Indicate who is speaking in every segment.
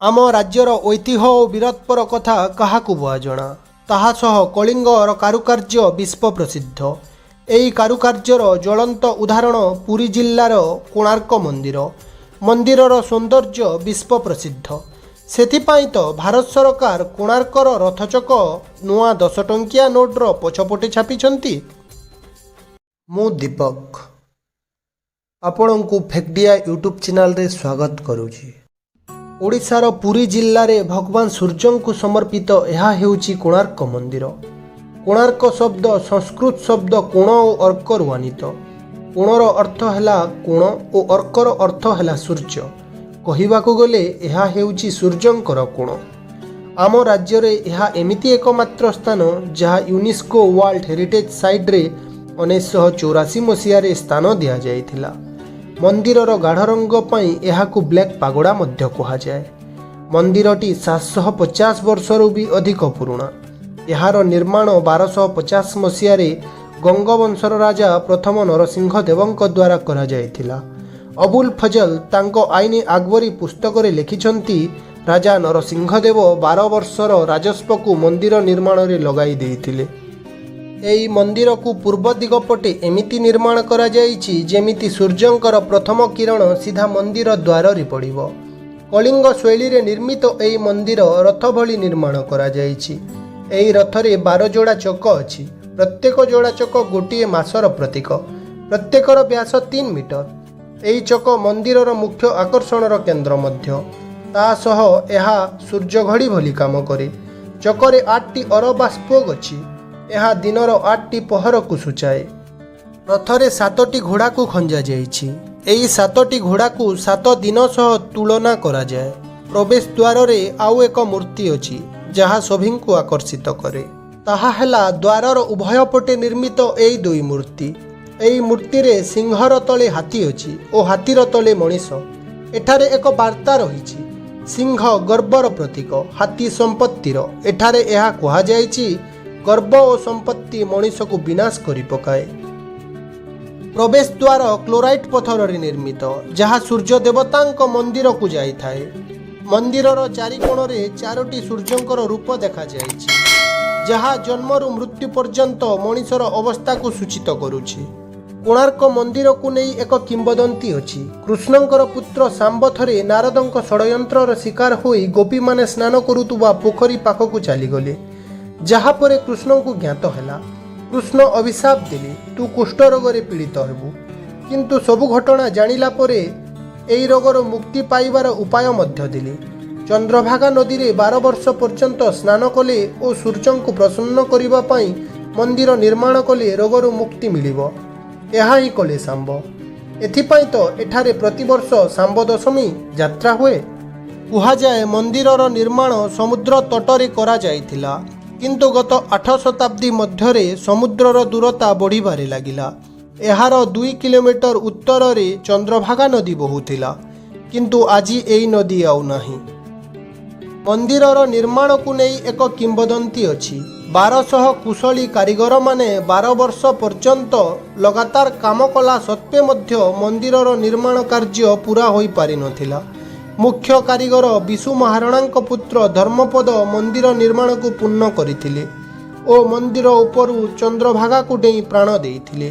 Speaker 1: ଆମ ରାଜ୍ୟର ଐତିହ୍ୟ ଓ ବୀରତ୍ୱର କଥା କାହାକୁ ବା ଅଜଣା। ତାହା ସହ କଳିଙ୍ଗର କାରୁକାର୍ଯ୍ୟ ବିଶ୍ୱ ପ୍ରସିଦ୍ଧ। ଏହି କାରୁକାର୍ଯ୍ୟର ଜ୍ୱଳନ୍ତ ଉଦାହରଣ ପୁରୀ ଜିଲ୍ଲାର କୋଣାର୍କ ମନ୍ଦିର। ମନ୍ଦିରର ସୌନ୍ଦର୍ଯ୍ୟ ବିଶ୍ୱ ପ୍ରସିଦ୍ଧ। ସେଥିପାଇଁ ତ ଭାରତ ସରକାର କୋଣାର୍କର ରଥଚକ ନୂଆ 10 ଟଙ୍କିଆ ନୋଟର ପଛପଟେ ଛାପିଛନ୍ତି। ମୁଁ ଦୀପକ, ଆପଣଙ୍କୁ ଫେକ୍ଡିଆ ୟୁଟ୍ୟୁବ୍ ଚ୍ୟାନେଲରେ ସ୍ୱାଗତ କରୁଛି। ଓଡ଼ିଶାର ପୁରୀ ଜିଲ୍ଲାରେ ଭଗବାନ ସୂର୍ଯ୍ୟଙ୍କୁ ସମର୍ପିତ ଏହା ହେଉଛି କୋଣାର୍କ ମନ୍ଦିର। କୋଣାର୍କ ଶବ୍ଦ ସଂସ୍କୃତ ଶବ୍ଦ କୋଣ ଓ ଅର୍କରୁ ଆନିତ। କୋଣର ଅର୍ଥ ହେଲା କୋଣ ଓ ଅର୍କର ଅର୍ଥ ହେଲା ସୂର୍ଯ୍ୟ। କହିବାକୁ ଗଲେ ଏହା ହେଉଛି ସୂର୍ଯ୍ୟଙ୍କର କୋଣ। ଆମ ରାଜ୍ୟରେ ଏହା ଏମିତି ଏକମାତ୍ର ସ୍ଥାନ, ଯାହା ୟୁନେସ୍କୋ ୱାର୍ଲଡ ହେରିଟେଜ୍ ସାଇଟ୍ରେ 1984 ମସିହାରେ ସ୍ଥାନ ଦିଆଯାଇଥିଲା। ମନ୍ଦିରର ଗାଢ଼ ରଙ୍ଗ ପାଇଁ ଏହାକୁ ବ୍ଲାକ୍ ପାଗୋଡ଼ା ମଧ୍ୟ କୁହାଯାଏ। ମନ୍ଦିରଟି 750 ବର୍ଷରୁ ବି ଅଧିକ ପୁରୁଣା। ଏହାର ନିର୍ମାଣ 1250 ମସିହାରେ ଗଙ୍ଗବଂଶର ରାଜା ପ୍ରଥମ ନରସିଂହ ଦେବଙ୍କ ଦ୍ୱାରା କରାଯାଇଥିଲା। ଅବୁଲ ଫଜଲ ତାଙ୍କ ଆଇନ ଆକବରୀ ପୁସ୍ତକରେ ଲେଖିଛନ୍ତି, ରାଜା ନରସିଂହ ଦେବ 12 ବର୍ଷର ରାଜସ୍ୱକୁ ମନ୍ଦିର ନିର୍ମାଣରେ ଲଗାଇ ଦେଇଥିଲେ। ଏହି ମନ୍ଦିରକୁ ପୂର୍ବ ଦିଗ ପଟେ ଏମିତି ନିର୍ମାଣ କରାଯାଇଛି, ଯେମିତି ସୂର୍ଯ୍ୟଙ୍କର ପ୍ରଥମ କିରଣ ସିଧା ମନ୍ଦିର ଦ୍ୱାରରେ ପଡ଼ିବ। କଳିଙ୍ଗ ଶୈଳୀରେ ନିର୍ମିତ ଏହି ମନ୍ଦିର ରଥ ଭଳି ନିର୍ମାଣ କରାଯାଇଛି। ଏହି ରଥରେ 12 ଯୋଡ଼ା ଚକ ଅଛି। ପ୍ରତ୍ୟେକ ଯୋଡ଼ା ଚକ ଗୋଟିଏ ମାସର ପ୍ରତୀକ। ପ୍ରତ୍ୟେକର ବ୍ୟାସ 3 ମିଟର। ଏହି ଚକ ମନ୍ଦିରର ମୁଖ୍ୟ ଆକର୍ଷଣର କେନ୍ଦ୍ର ମଧ୍ୟ। ତା ସହ ଏହା ସୂର୍ଯ୍ୟଘଡ଼ି ଭଳି କାମ କରେ। ଚକରେ ଆଠଟି ଅର ବା ସ୍ପୋକ୍ ଅଛି। ଏହା ଦିନର ଆଠଟି ପହରକୁ ସୂଚାଏ। ରଥରେ ସାତଟି ଘୋଡ଼ାକୁ ଖଞ୍ଜାଯାଇଛି। ଏହି ସାତଟି ଘୋଡ଼ାକୁ 7 ଦିନ ସହ ତୁଳନା କରାଯାଏ। ପ୍ରବେଶ ଦ୍ୱାରରେ ଆଉ ଏକ ମୂର୍ତ୍ତି ଅଛି, ଯାହା ସଭିଙ୍କୁ ଆକର୍ଷିତ କରେ। ତାହା ହେଲା ଦ୍ୱାରର ଉଭୟ ପଟେ ନିର୍ମିତ ଏହି ଦୁଇ ମୂର୍ତ୍ତି। ଏହି ମୂର୍ତ୍ତିରେ ସିଂହର ତଳେ ହାତୀ ଅଛି ଓ ହାତୀର ତଳେ ମଣିଷ। ଏଠାରେ ଏକ ବାର୍ତ୍ତା ରହିଛି। ସିଂହ ଗର୍ବର ପ୍ରତୀକ, ହାତୀ ସମ୍ପତ୍ତିର। ଏଠାରେ ଏହା କୁହାଯାଇଛି, ଗର୍ବ ଓ ସମ୍ପତ୍ତି ମଣିଷକୁ ବିନାଶ କରି ପକାଏ। ପ୍ରବେଶ ଦ୍ୱାର କ୍ଲୋରାଇଟ୍ ପଥରରେ ନିର୍ମିତ, ଯାହା ସୂର୍ଯ୍ୟ ଦେବତାଙ୍କ ମନ୍ଦିରକୁ ଯାଇଥାଏ। ମନ୍ଦିରର ଚାରି କୋଣରେ ଚାରୋଟି ସୂର୍ଯ୍ୟଙ୍କର ରୂପ ଦେଖାଯାଇଛି, ଯାହା ଜନ୍ମରୁ ମୃତ୍ୟୁ ପର୍ଯ୍ୟନ୍ତ ମଣିଷର ଅବସ୍ଥାକୁ ସୂଚିତ କରୁଛି। କୋଣାର୍କ ମନ୍ଦିରକୁ ନେଇ ଏକ କିମ୍ବଦନ୍ତୀ ଅଛି। କୃଷ୍ଣଙ୍କର ପୁତ୍ର ଶାମ୍ବ ଥରେ ନାରଦଙ୍କ ଷଡ଼ଯନ୍ତ୍ରର ଶିକାର ହୋଇ ଗୋପୀମାନେ ସ୍ନାନ କରୁଥିବା ପୋଖରୀ ପାଖକୁ ଚାଲିଗଲେ, ଯାହାପରେ କୃଷ୍ଣଙ୍କୁ ଜ୍ଞାତ ହେଲା। କୃଷ୍ଣ ଅଭିଶାପ ଦେଲେ, ତୁ କୁଷ୍ଠରୋଗରେ ପୀଡ଼ିତ ହେବୁ। କିନ୍ତୁ ସବୁ ଘଟଣା ଜାଣିଲା ପରେ ଏହି ରୋଗରୁ ମୁକ୍ତି ପାଇବାର ଉପାୟ ମଧ୍ୟ ଦେଲେ। ଚନ୍ଦ୍ରଭାଗା ନଦୀରେ 12 ବର୍ଷ ପର୍ଯ୍ୟନ୍ତ ସ୍ନାନ କଲେ ଓ ସୂର୍ଯ୍ୟଙ୍କୁ ପ୍ରସନ୍ନ କରିବା ପାଇଁ ମନ୍ଦିର ନିର୍ମାଣ କଲେ ରୋଗରୁ ମୁକ୍ତି ମିଳିବ। ଏହା ହିଁ କଲେ ଶାମ୍ବ। ଏଥିପାଇଁ ତ ଏଠାରେ ପ୍ରତିବର୍ଷ ଶାମ୍ବ ଦଶମୀ ଯାତ୍ରା ହୁଏ। କୁହାଯାଏ, ମନ୍ଦିରର ନିର୍ମାଣ ସମୁଦ୍ର ତଟରେ କରାଯାଇଥିଲା। କିନ୍ତୁ ଗତ 8 ଶତାବ୍ଦୀ ମଧ୍ୟରେ ସମୁଦ୍ରର ଦୂରତା ବଢ଼ିବାରେ ଲାଗିଲା। ଏହାର 2 କିଲୋମିଟର ଉତ୍ତରରେ ଚନ୍ଦ୍ରଭାଗା ନଦୀ ବହୁଥିଲା, କିନ୍ତୁ ଆଜି ଏହି ନଦୀ ଆଉ ନାହିଁ। ମନ୍ଦିରର ନିର୍ମାଣକୁ ନେଇ ଏକ କିମ୍ବଦନ୍ତୀ ଅଛି। 1200 କୁଶଳୀ କାରିଗରମାନେ 12 ବର୍ଷ ପର୍ଯ୍ୟନ୍ତ ଲଗାତାର କାମ କଲା ସତ୍ତ୍ୱେ ମଧ୍ୟ ମନ୍ଦିରର ନିର୍ମାଣ କାର୍ଯ୍ୟ ପୂରା ହୋଇପାରିନଥିଲା। ମୁଖ୍ୟ କାରିଗର ବିଶୁ ମହାରଣାଙ୍କ ପୁତ୍ର ଧର୍ମପଦ ମନ୍ଦିର ନିର୍ମାଣକୁ ପୂର୍ଣ୍ଣ କରିଥିଲେ ଓ ମନ୍ଦିର ଉପରୁ ଚନ୍ଦ୍ରଭାଗାକୁ ଡେଇଁ ପ୍ରାଣ ଦେଇଥିଲେ।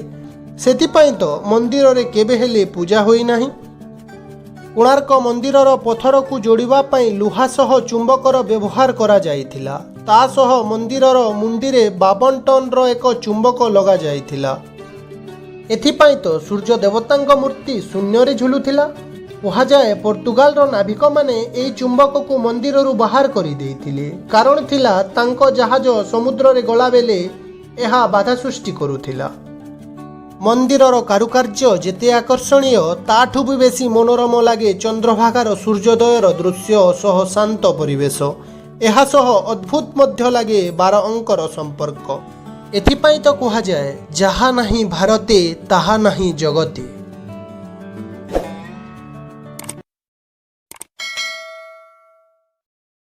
Speaker 1: ସେଥିପାଇଁ ତ ମନ୍ଦିରରେ କେବେ ହେଲେ ପୂଜା ହୋଇନାହିଁ। କୋଣାର୍କ ମନ୍ଦିରର ପଥରକୁ ଯୋଡ଼ିବା ପାଇଁ ଲୁହା ସହ ଚୁମ୍ବକର ବ୍ୟବହାର କରାଯାଇଥିଲା। ତା ସହ ମନ୍ଦିରର ମୁଣ୍ଡିରେ 52 ଟନ୍ର ଏକ ଚୁମ୍ବକ ଲଗାଯାଇଥିଲା। ଏଥିପାଇଁ ତ ସୂର୍ଯ୍ୟ ଦେବତାଙ୍କ ମୂର୍ତ୍ତି ଶୂନ୍ୟରେ ଝୁଲୁଥିଲା। କୁହାଯାଏ, ପର୍ତ୍ତୁଗାଲର ନାବିକମାନେ ଏହି ଚୁମ୍ବକକୁ ମନ୍ଦିରରୁ ବାହାର କରିଦେଇଥିଲେ। କାରଣ ଥିଲା, ତାଙ୍କ ଜାହାଜ ସମୁଦ୍ରରେ ଗଲାବେଳେ ଏହା ବାଧା ସୃଷ୍ଟି କରୁଥିଲା। ମନ୍ଦିରର କାରୁକାର୍ଯ୍ୟ ଯେତେ ଆକର୍ଷଣୀୟ, ତାଠୁ ବି ବେଶୀ ମନୋରମ ଲାଗେ ଚନ୍ଦ୍ରଭାଗାର ସୂର୍ଯ୍ୟୋଦୟର ଦୃଶ୍ୟ ସହ ଶାନ୍ତ ପରିବେଶ। ଏହା ସହ ଅଦ୍ଭୁତ ମଧ୍ୟ ଲାଗେ 12 ଅଙ୍କର ସମ୍ପର୍କ। ଏଥିପାଇଁ ତ କୁହାଯାଏ, ଯାହା ନାହିଁ ଭାରତେ ତାହା ନାହିଁ ଜଗତେ।